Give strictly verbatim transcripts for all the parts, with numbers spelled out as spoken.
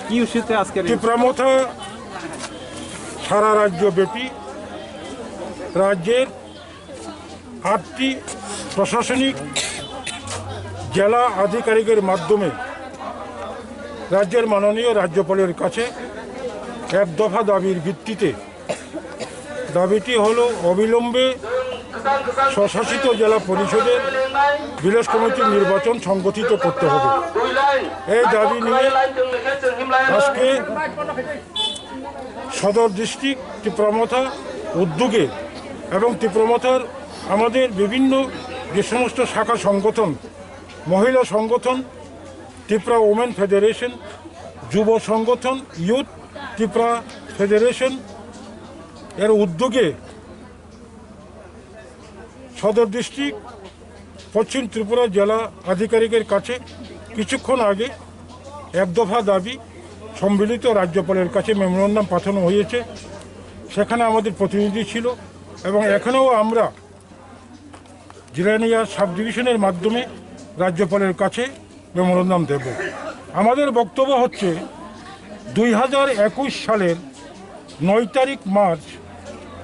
কি ইস্যুতে আজকের এই টিপ্রা মথা সারা রাজ্যব্যাপী রাজ্যের আটটি প্রশাসনিক জেলা আধিকারিকের মাধ্যমে রাজ্যের মাননীয় রাজ্যপালের কাছে এক দফা দাবির ভিত্তিতে দাবিটি হলো অবিলম্বে স্বশাসিত জেলা পরিষদের ভিলেজ কমিটির নির্বাচন সংগঠিত করতে হবে। এই দাবি নিয়ে আজকে সদর ডিস্ট্রিক্ট টিপ্রামথা উদ্যোগে এবং টিপ্রামথার আমাদের বিভিন্ন যে সমস্ত শাখা সংগঠন, মহিলা সংগঠন, ত্রিপুরা উমেন ফেডারেশন, যুব সংগঠন, ইউথ ত্রিপুরা ফেডারেশন এর উদ্যোগে সদর ডিস্ট্রিক্ট পশ্চিম ত্রিপুরা জেলা আধিকারিকের কাছে কিছুক্ষণ আগে এক দফা দাবি সম্মিলিত রাজ্যপালের কাছে মেমোরান্ডাম পাঠানো হয়েছে। সেখানে আমাদের প্রতিনিধি ছিল এবং এখানেও আমরা জিরানিয়া সাব ডিভিশনের মাধ্যমে রাজ্যপালের কাছে মেমোরান্ডাম দেব। আমাদের বক্তব্য হচ্ছে, দুই হাজার একুশ সালের নয় তারিখ মার্চ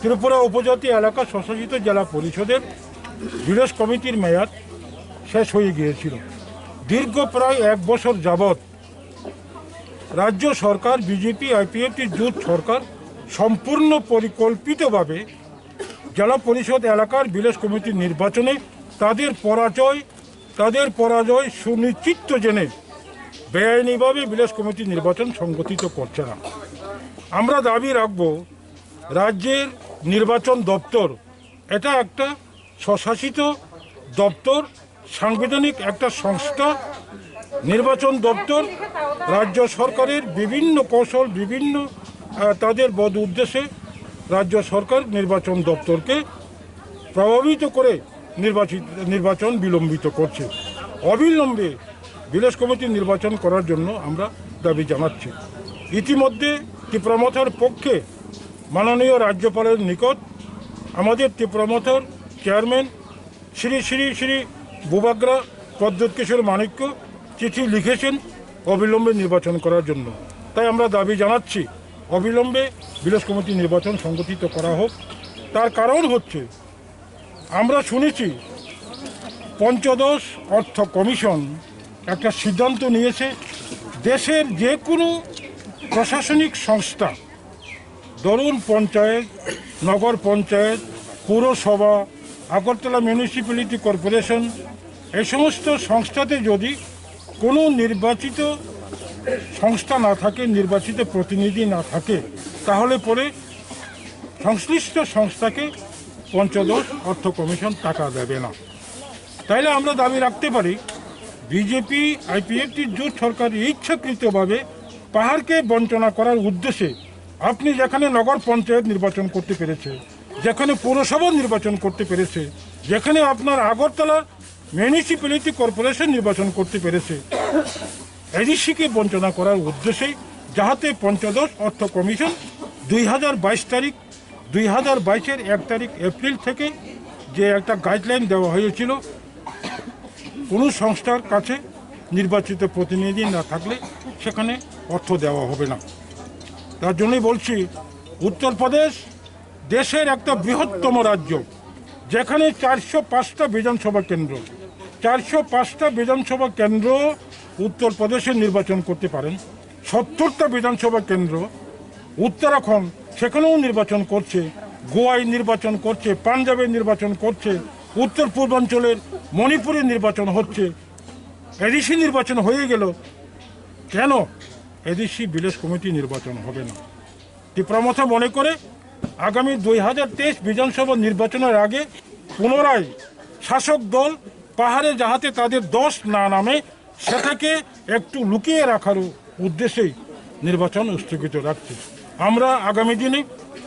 ত্রিপুরা উপজাতি এলাকা স্বশাসিত জেলা পরিষদের ভিলেজ কমিটির মেয়াদ শেষ হয়ে গিয়েছিল। দীর্ঘ প্রায় এক বছর যাবৎ রাজ্য সরকার, বিজেপি আইপিএফটি জোট সরকার সম্পূর্ণ পরিকল্পিতভাবে জেলা পরিষদ এলাকার ভিলেজ কমিটির নির্বাচনে তাদের পরাজয়, তাদের পরাজয় সুনিশ্চিত জেনে বেআইনিভাবে ভিলেজ কমিটির নির্বাচন সংগঠিত করছে না। আমরা দাবি রাখব, রাজ্যের নির্বাচন দপ্তর এটা একটা স্বশাসিত দপ্তর, সাংবিধানিক একটা সংস্থা। নির্বাচন দপ্তর রাজ্য সরকারের বিভিন্ন কৌশল, বিভিন্ন, আহ, তাদের বদ উদ্দেশ্যে রাজ্য সরকার নির্বাচন দপ্তরকে প্রভাবিত করে নির্বাচিত, নির্বাচন বিলম্বিত করছে। অবিলম্বে ভিলেজ কমিটি নির্বাচন করার জন্য আমরা দাবি জানাচ্ছি। ইতিমধ্যে টিপ্রামথার পক্ষে মাননীয় রাজ্যপালের নিকট আমাদের টিপ্রামথার চেয়ারম্যান শ্রী শ্রী শ্রী বুবাগ্রা প্রদ্যোৎ কিশোর মাণিক্য চিঠি লিখেছেন অবিলম্বে নির্বাচন করার জন্য। তাই আমরা দাবি জানাচ্ছি অবিলম্বে ভিলেজ কমিটি নির্বাচন সংগঠিত করা হোক। তার কারণ হচ্ছে, আমরা শুনেছি পঞ্চদশ অর্থ কমিশন একটা সিদ্ধান্ত নিয়েছে, দেশের যে কোনো প্রশাসনিক সংস্থা, ধরুন পঞ্চায়েত, নগর পঞ্চায়েত, পৌরসভা, আগরতলা মিউনিসিপ্যালিটি কর্পোরেশন, এই সমস্ত সংস্থাতে যদি কোনো নির্বাচিত সংস্থা না থাকে, নির্বাচিত প্রতিনিধি না থাকে, তাহলে পরে সংশ্লিষ্ট সংস্থাকে পঞ্চদশ অর্থ কমিশন টাকা দেবে না। তাইলে আমরা দাবি রাখতে পারি, বিজেপি আইপিএফটি জোট সরকার ইচ্ছাকৃতভাবে পাহাড়কে বঞ্চনা করার উদ্দেশ্যে আপনি যেখানে নগর পঞ্চায়েত নির্বাচন করতে পেরেছে, যেখানে পৌরসভা নির্বাচন করতে পেরেছে, যেখানে আপনার আগরতলা মিউনিসিপ্যালিটি কর্পোরেশন নির্বাচন করতে পেরেছে, এডিসিকে বঞ্চনা করার উদ্দেশ্যেই, যাহাতে পঞ্চদশ অর্থ কমিশন দুই হাজার বাইশ তারিখ, দুই হাজার বাইশের এক তারিখ এপ্রিল থেকে যে একটা গাইডলাইন দেওয়া হয়েছিল, কোনো সংস্থার কাছে নির্বাচিত প্রতিনিধি না থাকলে সেখানে অর্থ দেওয়া হবে না। তার জন্যই বলছি, উত্তরপ্রদেশ দেশের একটা বৃহত্তম রাজ্য, যেখানে চারশো পাঁচটা বিধানসভা কেন্দ্র, চারশো পাঁচটা বিধানসভা কেন্দ্র উত্তরপ্রদেশে নির্বাচন করতে পারেন, সত্তরটা বিধানসভা কেন্দ্র উত্তরাখণ্ড, সেখানেও নির্বাচন করছে, গোয়ায় নির্বাচন করছে, পাঞ্জাবে নির্বাচন করছে, উত্তর পূর্বাঞ্চলের মণিপুরে নির্বাচন হচ্ছে। এডিসি নির্বাচন হয়ে গেল, কেন এডিসি ভিলেজ কমিটি নির্বাচন হবে না? টিপ্রা মথা মনে করে আগামী দুই হাজার তেইশ বিধানসভা নির্বাচনের আগে পুনরায় শাসক দল পাহাড়ে যাহাতে তাদের দোষ না নামে, সেটাকে একটু লুকিয়ে রাখার উদ্দেশ্যেই নির্বাচন স্থগিত রাখছে। আমরা আগামী দিনে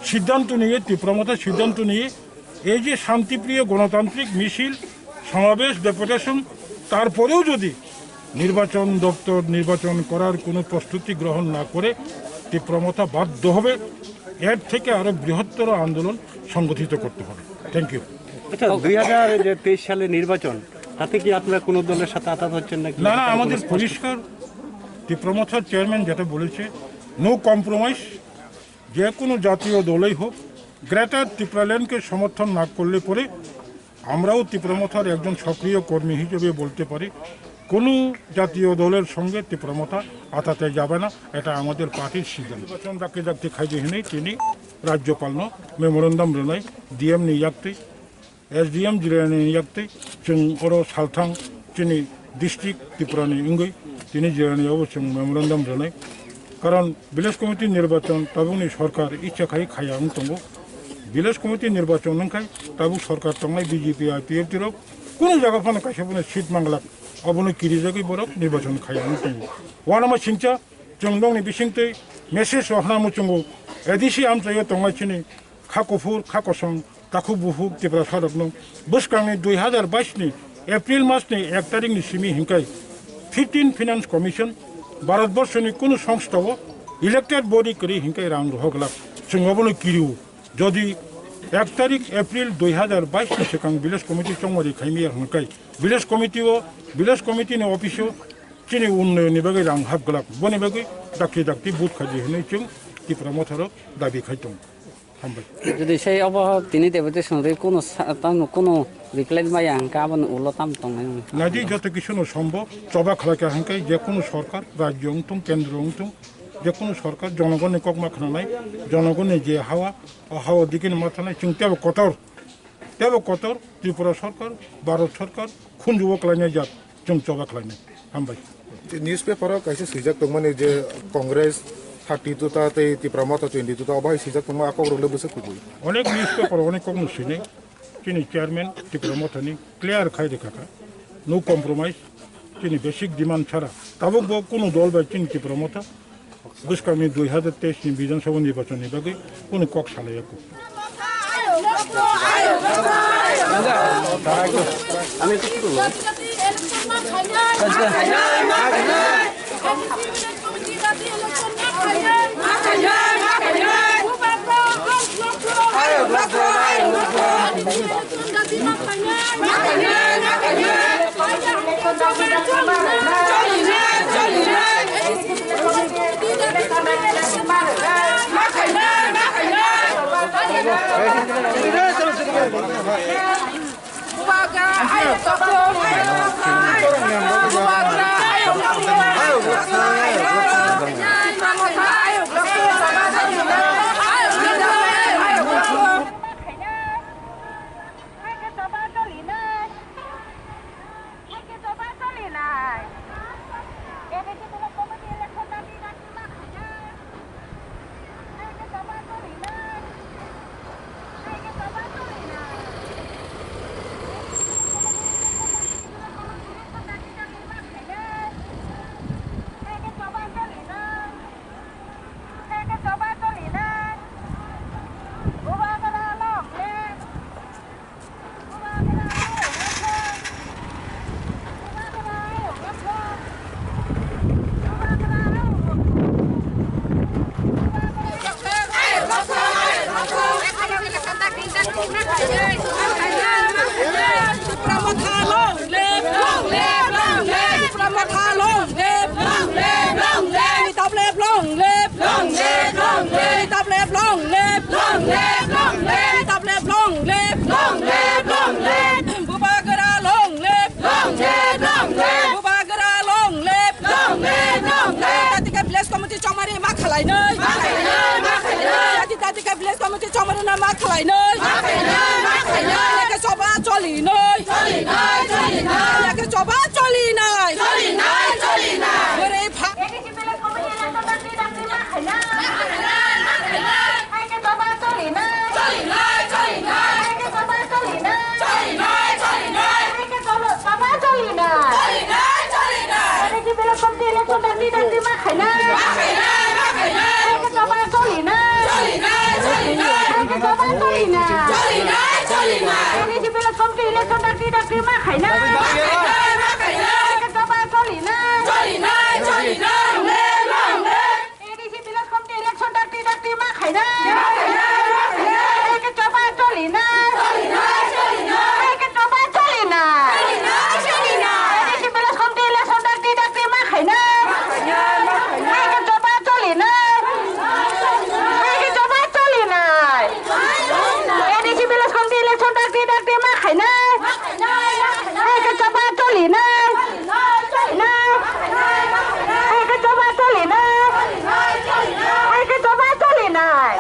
সিদ্ধান্ত নিয়ে, টিপ্রা মথা সিদ্ধান্ত নিয়ে, এই যে শান্তিপ্রিয় গণতান্ত্রিক মিছিল, সমাবেশ, ডেপুটেশন, তারপরেও যদি নির্বাচন দপ্তর নির্বাচন করার কোনো প্রস্তুতি গ্রহণ না করে, টিপ্রা মথা বাধ্য হবে এর থেকে আরো বৃহত্তর আন্দোলন সংগঠিত করতে হবে। Thank you. আচ্ছা, দুই হাজার তেইশ সালে নির্বাচন, তাতে কি আপনারা কোনো দলের সাথে আতাত হচ্ছেন নাকি? না, না, আমাদের পরিষ্কার। টিপ্রা মথার চেয়ারম্যান যেটা বলেছে, নো কম্প্রোমাইজ। যে কোনো জাতীয় দলই হোক, গ্রেটার টিপ্রাল্যান্ডকে সমর্থন না করলে পরে আমরাও টিপ্রা মথার একজন সক্রিয় কর্মী হিসেবে বলতে পারি, কোনো জাতীয় দলের সঙ্গে টিপ্রা মথা আতাতে যাবে না, এটা আমাদের পার্টির সিদ্ধান্ত। নির্বাচন ডাকে ডাকতে খাইজে হিনে তিনি রাজ্যপালনো মেমোরেন্ডাম রেনাই ডিএম নি ইয়াকতে SDM jirani yaktwi chwng oro salthang chini district Tripurani wngwi tini jirani obo chwng memorandum rwnai. Karon village committee nirbachon tabukni sorkar icha khai khaya wng tongo. Village committee nirbachon wngkhai tabuk sorkar tongnai B J P I P F T rok kunu jaga phano kaisa phano seat manglak obono kirijagwi borok nirbachon khaya wng tongo. Wanama singcha chwng nokni bisingtwi message rohorna muchungo A D C amchaio tongnai chini kha kuphur, kha kosong, takhuk buphuk Tiprasarokno bwskangni dui hazar bais ni April mas ni ek tarik ni simi hinkhai fifteen Finance Commission Bharatborsho ni kunu songstha o elected body kwrwi hinkhai rang rohok glak. Chwng obono kirio. Jodi ek tarik April dui hazar bais ni swkang village committee chongmari khaimaya hinkhai village committee o, village committee ni office o chini unnoyon ni bagwi rang hap glak. Boni bagwi dakti dakti vote khaidi hinwi chwng Tipra Motha rok dabi khai tongo. Hambai. Jodi sei obo tini deputation rwi kunu sa-, tamo kunu reply maya hwnkhe aboni ulo tamo tongnai wngkha? Naidi joto kisu no sombo choba khlai kha hwnkhe je kunu sorkar, rajyo wngthung, kendro wngthung, je kunu sorkar jonogonni kok ma khnanai, jonogonni je hawa, o hawa dikini ma thanai, chwng tebo kotor, tebo kotor Tripura sorkar, Bharat sorkar, khunju o klainai jak. Chwng choba khlainai. Hambai. Newspaper o kaisa swijak tongmani je Congress thirty two ta tei Tipra Motha twenty two ta, obo hai swijak tongma, a kok rok le bwswk kubui. Onek newspaper o onek kok no swinai. Chini chairman Tipra Motha ni clear khai rwkha kha. No compromise. Chini basic demand chara. Tabuk bo kunu dol bai chini Tipra Motha bwskangni dui hazar teis ni Bidhan Sabha nirbachon ni bagwi kunu kok salai ya kho. Long live, long live. Bubagra long live. Long live, long live. Bubagra long live. Long live, long live. Tatika village committee chongmari ma khalainai. Ma khainai, ma khainai. Tati, tatika village committee chongmari na ma khalainai. Ma khainai, ma khainai. Leke choba cholinai. Cholinai, cholinai. Leke choba cholinai. Choli Dakti ma khainai. Hai khe choba cholinai. Hai khe choba cholinai. A D C village committee election dakti dakti ma khainai. Hai khe choba cholinai. A D C village committee election dakti dakti ma khainai. Hai khe choba cholinai. Hai khe choba cholinai. A D C village committee election dakti dakti ma khainai. Hai khe choba cholinai. Hai khe choba cholinai. A D C village committee election dakti dakti ma khainai. Hai khe choba cholinai. Hai khe choba cholinai. Hai khe choba cholinai.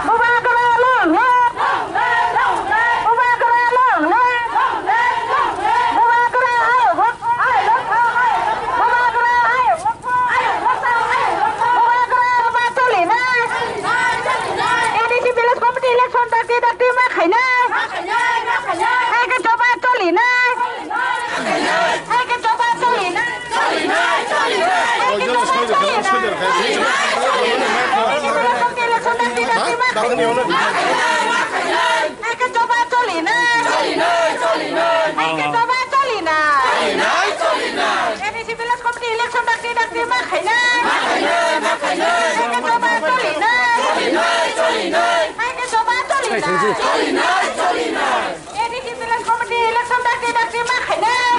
Bubagra long live. Bubagra long live. Bubagra hai. Bubagra hai. Bubagra cholinai. A D C village committee election dakti dakti ma khainai. Hai khe choba cholinai. Hai khe choba cholinai. Hai khe choba cholinai. Hai khe choba cholinai. Hai khe choba cholinai. A D C village committee election dakti dakti ma khainai. Hai khe choba cholinai. Hai khe choba cholinai. A D C village committee election dakti dakti ma khainai.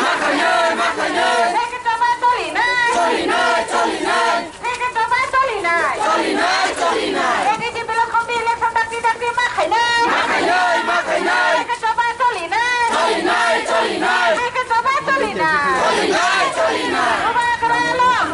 Hai khe choba cholinai. Hai khe choba cholinai. A D C village committee election dakti dakti ma khainai. Hai khe choba cholinai. Hai khe choba cholinai. Bubagra long.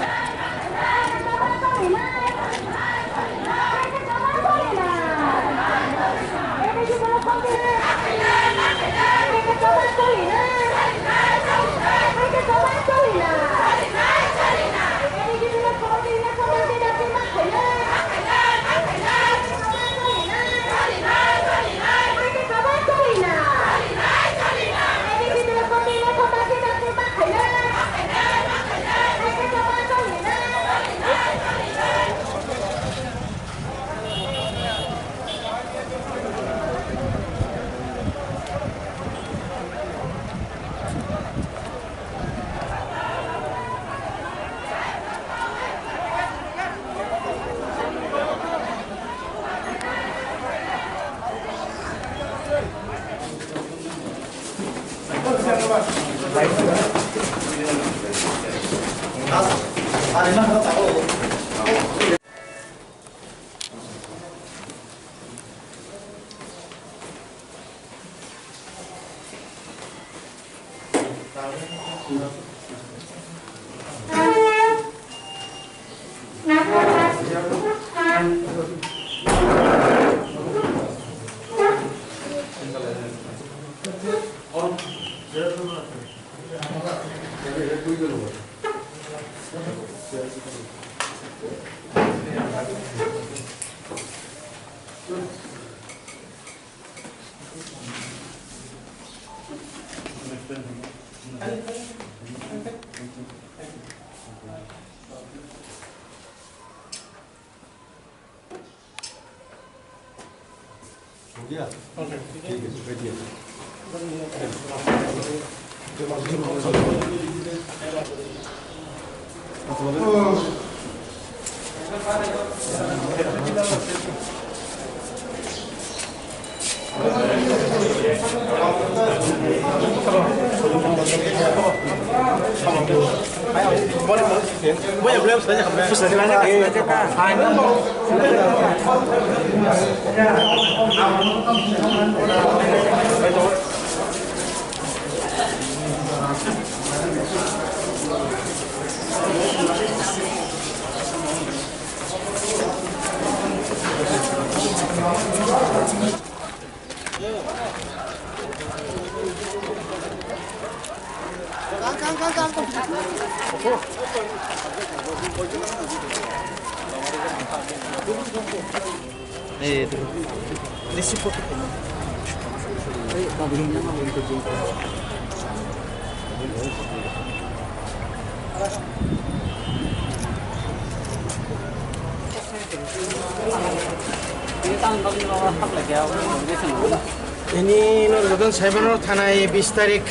Ini norok jotono saimanrok thanai bis tarik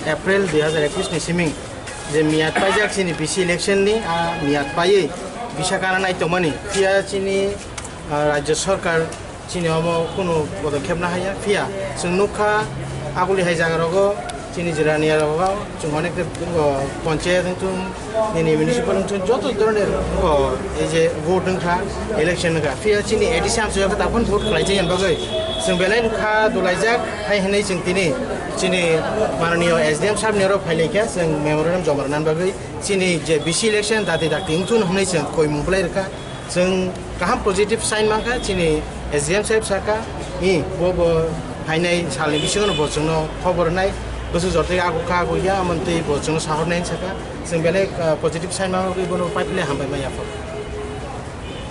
April dui hazar ekwis ni siming je miyat paijak chini B C election ni, a miyat paiwi bisa kana nai tongmani. Phiya chini, ah, Rajya Sarkar chini omo kunu podokkhep na haya. Phiya chwng nukha, aguli hai jaga rogo chini jirani rogo chwng onek, o, panchayat wngthung, nini municipal wngthung, joto dhoroner, o, ei je vote wngkha, election wngkha. Phiya chini A D C amchai khe taphun vote khlai jani bagwi chwng belai no kha dulaijak hai hinwi chwng tini chini mananiyo S D M sahab ni oro phailaikha, chwng memorandum joma rwna bagwi chini je B C election dati dakti wngthun hwnwi chwng koimung bwlai rwkha. Chwng kaham positive sign mankha, chini S D M sahib saka, i, bo, bo phainai salni bisingo bo chwngno khobor rwnai, bwswk jortwi agukha agukya, amoni twi bo chwngno sahornai saka. Chwng belai, ah, positive sign manwi bono pipeline hambai manya phok.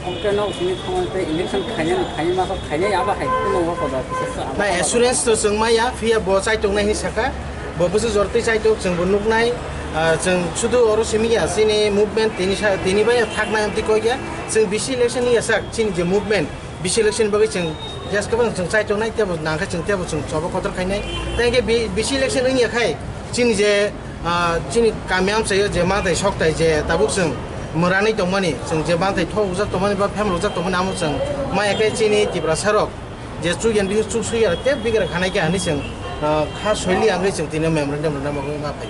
Oke, no, sini thangwi tei election khainani, khainai masa khainai abo hai kuno o koda kisa sa abo Na abo assurance to chwng maya, phiya bo chaitok nai hinwi saka, bo bwswk jortwi chaitok chwng bo nuknai, ah, chwng sudu oro simi ya, chini movement tini sa, tini bai thaknai amtwi koi ya, chwng B C election ni yasak, chini je movement, B C election bagwi chwng just kwbang chwng chaitok nai, tebo nangkhe chwng tebo chwng choba kotor khainai, tei khe B-, B C election wngya khai, chini je Ah, chini kami amchaio je manthai sokthai je tabuk chwng mwranwi tongmani, chwng je manthai thok rwjak tongmani ba phem rwjak tongmani, amo chwng maya khe chini Tiprasa rok je chukyan bini chuk suya tei bigra khanai khe hinwi chwng, ah, kha soili wngwi chwng tini memorandum rwna bagwi ma phai.